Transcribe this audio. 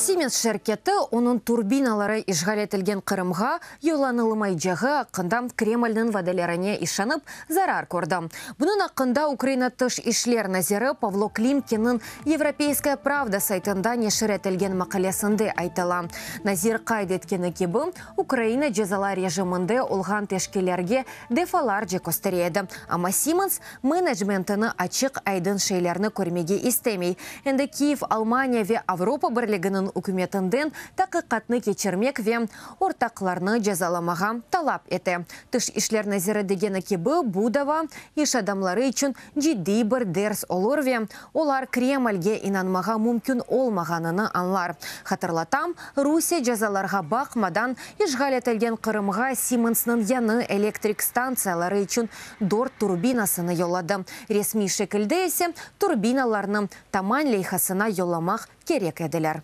Siemens şirketi onıñ turbinaları işğal etilgen Qırımğa yollanılmaycağı aqqında Kremlniñ vadelerine işanıp, zarar kördi. Bunıñ aqqında Ukraina Tış işler naziri Pavlo Klimkinniñ Yevropeyskaya pravda saytında neşir etilgen maqalesinde aytıla. Nazir qayd etkeni kibi, Ukraina cezalar rejiminde olğan teşkillerge defalarca köstere edi, amma Siemens menecmentini açıq-aydın şeylerni körmege istemey. Endi Kiyev Almaniya ve Avropa Birliginiñ ükümetinden taqiqatnı keçirmek ve ortaqlarnı cezalamağa talap ete. Tış işler naziri degeni kibi, bu dava iş adamları içün ciddiy bir ders olur ve olar Kremlge inanmağa mümkün olmağanını añlar. Hatırlatam, Rusiye cezalarğa baqmadan, işğal etilgen Qırımğa Siemensniñ yañı elektrik stantsiyaları içün dört turbinasını yolladı, resmiy şekilde ise turbinalarnı Taman leyhasına yollamaq kerek ediler.